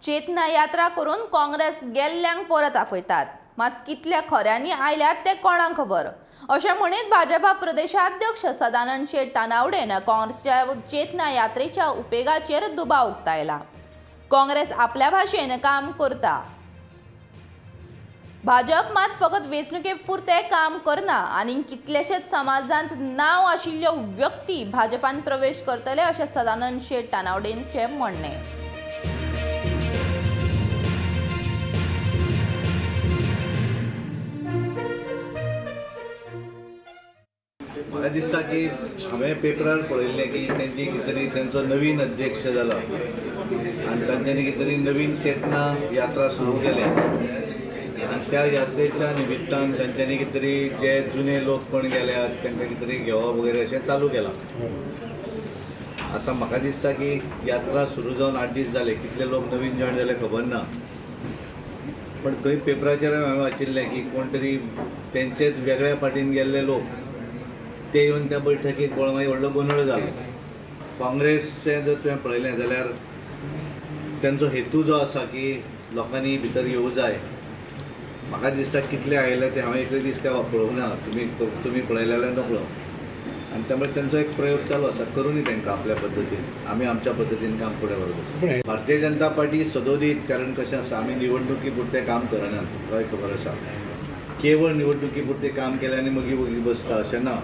चेतना यात्रा करून काँग्रेस गेल्ल्यांक परत आफयतात, मात कितल्या खऱ्यांनी आयल्यात तें कोणाक खबर, अशें म्हणीत भाजपा प्रदेशाध्यक्ष सदानंद शेट तानावडेन काँग्रेसच्या चेतना यात्रेच्या उपेगाचेर दुबाव उक्तायला. काँग्रेस आपल्या भाशेन काम करता, भाजप मात फकत वेंचणुके पुरतें काम करना आनी कितलेशेच समाजांत नांव आशिल्ल्यो व्यक्ती भाजपान प्रवेश करतले अशें सदानंद शेट तानावडेंचें म्हणणें. म्हाका दिसता की हांवें पेपरार पळयल्लें की तेंची कितें तरी तेंचो नवीन अध्यक्ष जाला आनी तांच्यांनी कितें तरी नवीन चेतना यात्रा सुरू केल्या आनी त्या यात्रेच्या निमित्तान तांच्यांनी कितें तरी जे जुने लोक कोण गेल्यात तांकां कितें तरी घेवप वगैरे अशें चालू केलां. आतां म्हाका दिसता की यात्रा सुरू जावन 8 दीस जाले, कितले लोक नवीन जॉयन जाले खबर ना, पण थंय पेपराचेर हांवें वाचिल्लें की कोण तरी तेंचेच वेगळ्या पार्टीन गेल्ले लोक ते येवन त्या बैठकीक पळोवन मागीर व्हडलो गोंदळ जालो. काँग्रेसचें जर तुवें पळयलें जाल्यार तेंचो हेतू जो आसा की लोकांनी भितर येवं जाय. म्हाका दिसता कितले आयले ते हांवें एकूय दीस काय पळोवंक ना, तुमी पळयले जाल्यार नकळो. आनी त्यामुळे तेंचो एक प्रयोग चालू आसा, करुनी तांकां आपल्या पद्दतीन, आमी आमच्या पद्दतीन काम फुडें व्हरत आसा. भारतीय जनता पार्टी सदोदीत, कारण कशें आसा, आमी निवडणुकी पुरतें काम करनात, तुकाय खबर आसा. केवळ निवडणुकी पुरतें काम केलें आनी मागीर वगी बसता अशें ना.